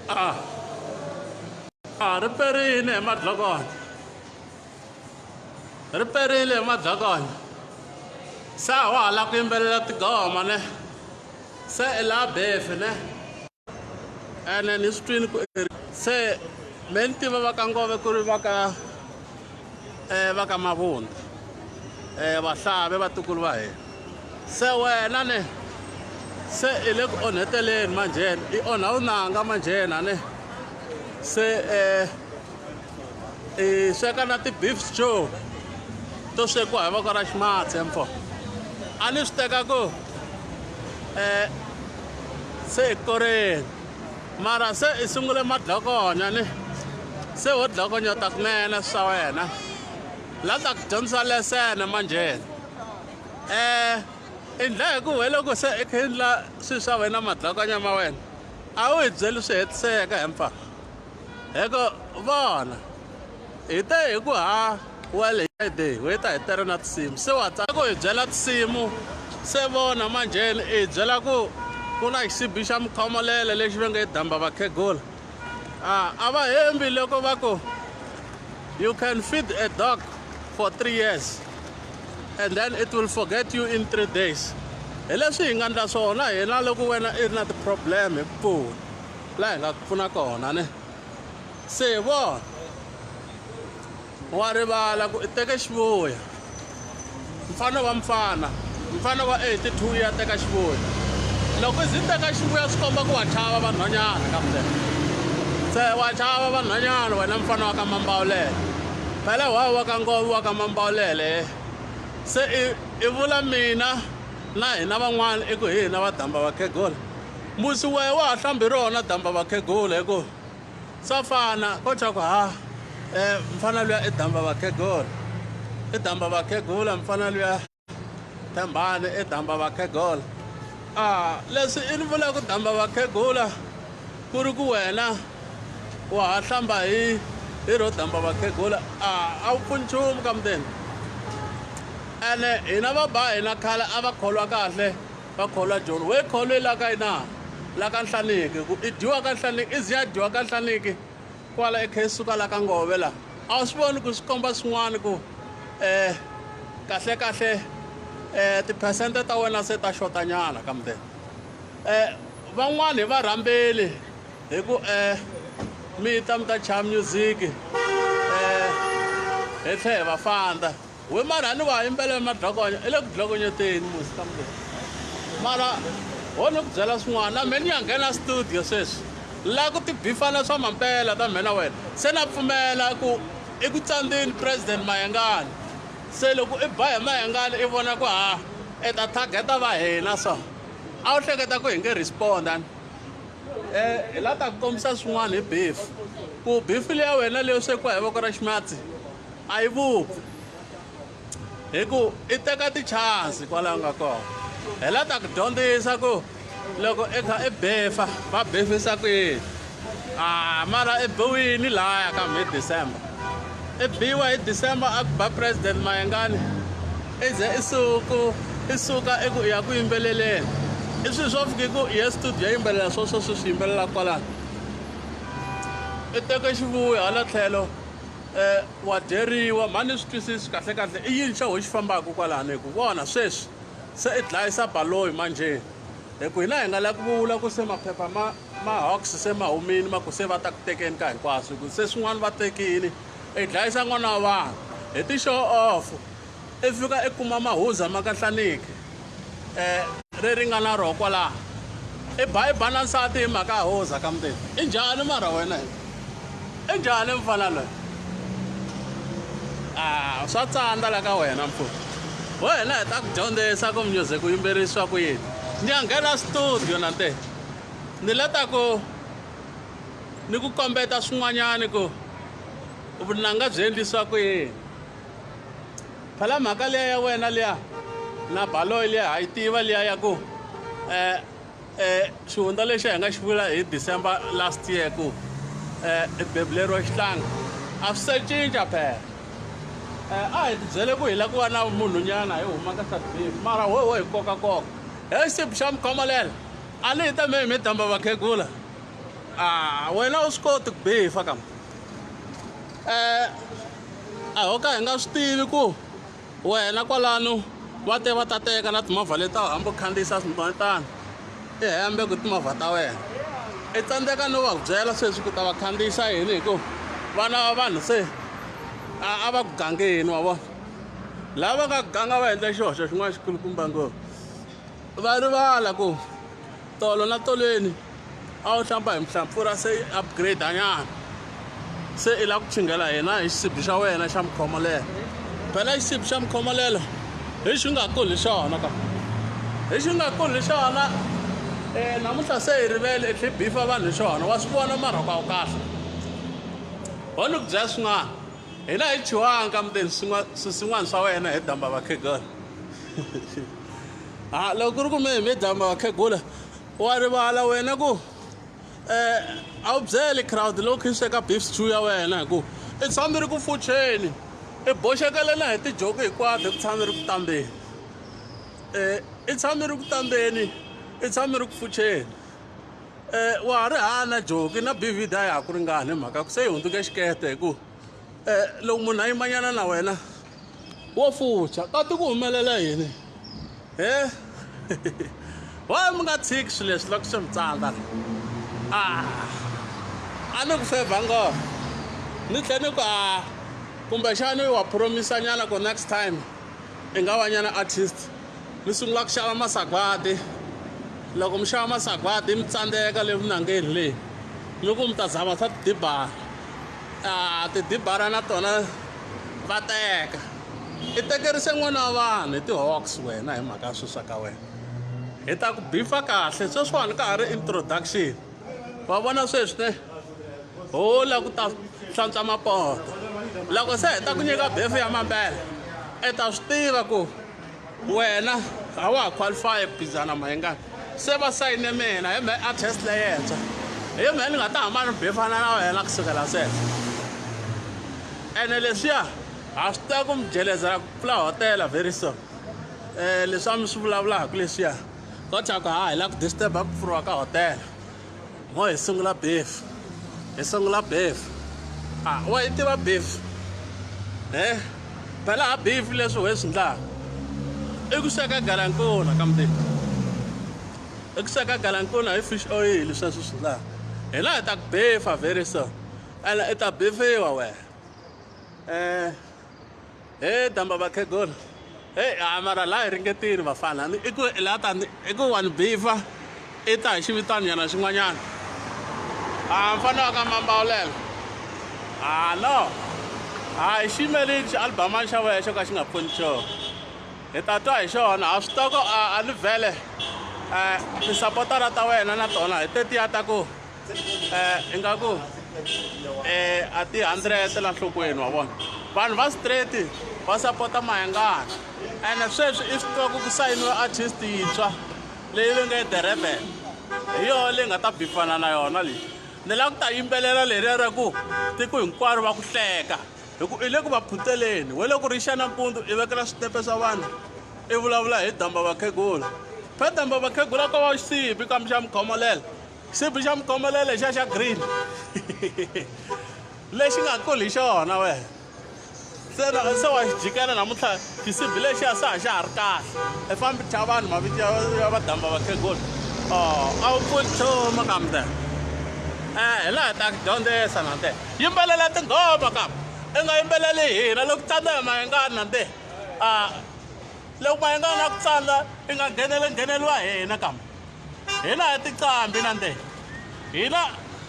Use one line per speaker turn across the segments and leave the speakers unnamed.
A a ri perile hi madlokonya ri perile hi madlokonya se a wa ha lava ku yimbelela tigoma ne se i laha befi ne ene ni swi twini ku se me ni tiva va ka ngove ku ri va ka va ka mavunda vahlave vatukulu va hina se wena ne se i le ku onheteleni manjheni i onha vunanga manjheni a ne se i sweka na ti-beef stew to swekiwa hi voko ra ximatsi mfo a ni swi teka ku se i koreni mara se i sungule madlokonya ni se wo dlokonyota kunene swa wena la ta ku dyondzisa lesene manjheni i ndla hi ku we loko se i kha endla swilo swa wena madlokonya ma wena a wu hi byeli swi hetiseka he mfana hi ku vona hi te hi ku ha wele day we ta hi tere na tinsimu se wa tsaka ku hi byela tinsimu se vona manjheni i hi byela ku ku na xisibi xa mukhomolele lexi va nge damba vakhegula a a va hembi loko va ku you can feed a dog for 3 years and then it will forget you in 3 days. Hi leswi hi nga ndla swona hina loko wena i ri na ti-problem hi ku pfuna laha hi nga ku pfuna kona ne. Se vona wa rivala ku i teke xivuya mfana wa mfana mfana wa 82 ya teka xivuya. Loko i zi teka xivuya swi komba ku wa chava vanhwanyana kambe se wa chava vanhwanyana wena mfana wa ka Mambawulele phela wa wa ka Ngove wa ka Mambawulele se i i vula mina na hina van'wana i ku hi hina va damba vakhegula musi wehe wa ha hlambi rona damba vakhegula hi ku swa fana ko tya ku ha mfana luya i damba vakhegula i damba vakhegula mfana luya Thembani i damba vakhegula a leswi i ni vula ku damba vakhegula ku ri ku wena wa ha hlamba hi hi ro damba vakhegula a a wu pfuni nchumu ka mutini ene hina va ba hina khale a va kholwa kahle va kholwa joni we kholwe la ka ina la ka Nhlaniki ku i dyiwa ka Nhlaniki i ziya dyiwa ka Nhlaniki kwala i kha i suka la ka Ngove la a wu swi voni ku swi komba swin'wana ku kahle kahle tiphesente ta wena se ta xotanyana ka mudende van'wani hi va rhambeli hi ku mi ta mi ta chaya music hi tlhe hi va fanda we mara a ni va yimbelela madlokonya i le ku dlokonyeteni musi ka mudende mara ho ni ku byela swin'wana na me ni ya nghena studio sweswi la ku tibifana swa mampela ta mhena wena se na pfumela ku i ku tsandzini president Mayengani se loko i ba hi Mayengani i vona ku ha i ta targeta va hina so a wu hleketa ku hi nge responda hi la ta ku kombisa swin'wana hi beef ku beef leya wena leyo swekiwa hi voko ra ximatsi a yi vupfi hi ku i teka ti-chance kwalaho nga kona hi la ta ku dyondzisa ku loko i kha i befa va befisa ku yini a mara i biwini laya ka hi December i biwa hi December a ku ba president Mayengani i ze i suku i suka i ku i ya ku yimbeleleni i swilo swo fika ku i ya studio ya yimbelela swo swo swi yimbelela kwalano i teke xivuya hala tlhelo wa dyeriwa mhani swi twisisi kahle kahle i yini xa ho xi fambaka kwalano hi ku vona sweswi se i dlayisa baloyi manjhe hi ku hina hi nga la ku vula ku se maphepha ma ma Hawks se ma humini ma ku se va ta ku tekeni ka hinkwaswo hi ku se swin'wana va tekini i dlayisa n'wana wa vanhu hi ti-show off i fika i kuma mahuza ma ka Nhlaniki leri nga na roho kwalaho i ba i ba na nsati hi mhaka ya huza ka mutini i njhani mara wena i njhani mfana loyi a swa tsandza la ka wena mfo wena hi ta ku dyondzisa ku music u yimbelisiwa ku yini ni ya nghena studio na te ni la ta ku ni ku kombeta swin'wanyani ku vunanga byi endlisiwa ku yini phela mhaka liya ya wena liya na baloyi liya ha yi tiva liya ya ku xihundla lexi hi nga xi vula hi December last year ku i bebuleriwa xihlanga a swi se cinca phela a hi tibyele ku hi lava ku va na munhunyana hi huma ka swa beef mara ho ho hi kokakoka he xisibi xa mikhomolela a ni hi ta me hi mi damba vakhegula. A wena u swi koti ku bifa kam a ho ka hi nga swi tivi ku wena kwalano va te va ta teka na timovha leti a hambi u khandziyisa swinhwanyetana i hembe ku timovha ta wena i tsandzeka no va ku byela sweswi ku ta va khandziyisa yini hi ku vana va vanhu se a va ku gangeni wa vona lava nga ganga va endla xihoxo xin'wana xikulukumba ngopfu va rivala ku tolo na tolweni a wu hlamba hi mhlampfura se yi upgrade nyana se i lava ku chingela hina hi xisibi xa wena xa mukhomolela phela xisibi xa mukhomolela hi xi nga kuli xona ka hi xi nga kuli xona um namuntlha se hi rivele i tlhe bifa vanhu hi xona wa swi vona marhoko a wu kahle ho ni ku byela swin'wana hina hi chiwanga muteni swin'wana swa wena hi damba vakhegula ha loko ku ri ku mi mi damba vakhegula wa rivala wena ku um a wu byeli crowd loko kha yi sweka beef stew ya wena hi ku i tshame ri ku fucheni i boxekele na hi tijoki hinkwato ku tshame ri ku tambeni um i tshame ri ku tambeni i tshame ri ku fucheni um wa ha ri hana joki na bvd a ya ha ku ringani hi mhaka ku se yi hundzuke xikete hi ku um loko munhu a yimanyana na wena wo fucha kati ku humelela yini he why mi nga tshiki swilo leswi loko swi mi tsandza a a ni ku fevha ngoma ni tlhe ni ku a kumbexani wa promise nyana ku next time i nga va nyana artist mi sungula ku xava masagwadi loko mi xava masagwadi mi tsandzeka le vunangeni leyi mi ku mi ta zama swa tidibara a tidibara na tona va teka i tekerise n'wana wa vanhu hi ti-hawks wena hi mhaka ya swilo swa ka wena hi ta ku bifa kahle sweswiwani ka ha ri introduction wa vona sweswi ne ho la ku ta hlantswa mapoto loko se hi ta ku nyika befu ya mampela i ta swi tiva ku wena a wa ha qualify ku phikizana mayengani se va sayine mina hi mhe artist leyintshwa hi mhe ni nga ta hamba ni bifana na wena kusukela sweswo ene leswiya ha swi tiva ku mi jelezela ku pfula hotela very soon um leswi a mi swi vulavulaka leswiya ko thyaka ha hi lava ku disturb-a ku pfuriwa ka hotela mo hi sungula beef hi sungula beef a wa yi tiva beef he phela ha beef leswi we swi ndlaka i ku sweka galankuna ka mutini i ku sweka galankuna hi fish oil sweswo swi ndlaka hina hi ta ku beefa very soon ene i ta beefiwa wena um He damba vakhegula hey a mara laha hi ringetile vafana i ku la ta i ku wa ni bifa i ta hi xivitano nyana xin'wanyana a mfana wa ka mambawulela a no a hi xiyimeli xialbamani xa wena xo ka xi nga pfuni nchumu hi ta twa hi xona ha swi tiva ku a ni vhele um tisapotara ta wena na tona hi tetiya ta ku um ingaku um a ti hundred la nhlokweni wa vona vanhu va straight va sapota mayengana ene sweswi i swi tiva ku ku sayiniwe artist yintshwa leyi va nge the rebel hi yona leyi nga ta bifana na yona leyi ni lava ku ta yimbelela leriya ra ku tiko hinkwaro va ku hleka hi ku i le ku va phuteleni we loko ri xa nampundzu i vekela swinepe swa vanhu i vulavula hi damba vakhegula phe damba vakhegula ko va xisibi kambe xa mikhomolela Xisibi xa mukhomelele xa xa green lexi nga kuli hi xona wena se na se wa xi jikela namuntlha xisibi lexiya se a xa ha ri kahle i fambi thya vanhu mavito ya ya vadamba vakhegula oh a wu pfuni nchumu kambe eh hi laha hi ta ku dyondzisa na te yimbelela tinghoma kambe i nga yimbeleli hina loko tsandza hi mayengani na te a loko mayengani a ku tsandza i nga ngheneli ngheneliwa hina kambe Hina hi tiqambi na nde hina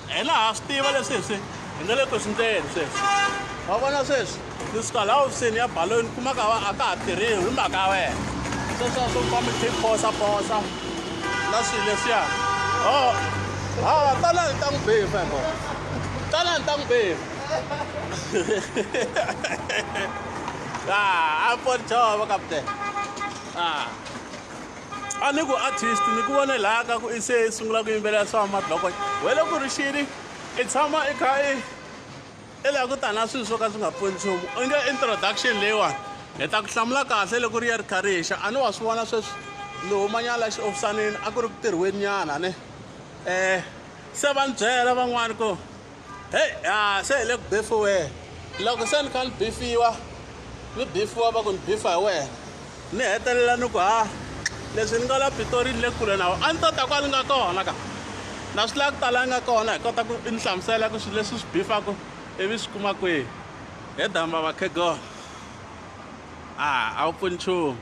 hina ha swi tiva leswi hi swi hi nga le ku swi ndleni sweswi wa vona sweswi ni suka laha hofisini ya baloni kuma ka a ka ha tirhiwi hi mhaka ya wena sweswo swo famba mi posa posa na swilo leswiya o hawa tala ni ta n'wi bifa hi kona tala ni ta n'wi bifa a pfoni chova kaputene a A ni ku artist ni ku vone laha ka ku i se i sungula ku yimbelela swa madloko we loko ri xini i tshama i kha i i lava ku ta na swilo swo ka swi nga pfuni nchumu u nge introduction leyiwani hi ta ku hlamula kahle loko ri ya ri kha ri xa a ni wa swi vona sweswi ni humanyana la xiofisanini a ku ri ku tirhiweni nyana ne um. Se va ni byela van'wani ku heyi a se hi le ku bifiweni. Loko se ni kha ni bifiwa ni bifiwa va ku ni bifa hi wena ni hetelela ni ku ha leswi ni nga la Pitori ni le kule na wena a ni to ta kwale ni nga kona ka na swi lava ku ta la ni nga kona hi kota ku i ni hlamusela ku swilo leswi swi bifaku ivi swi kuma kwihi he damba vakhegona a a wu pfuni nchumu.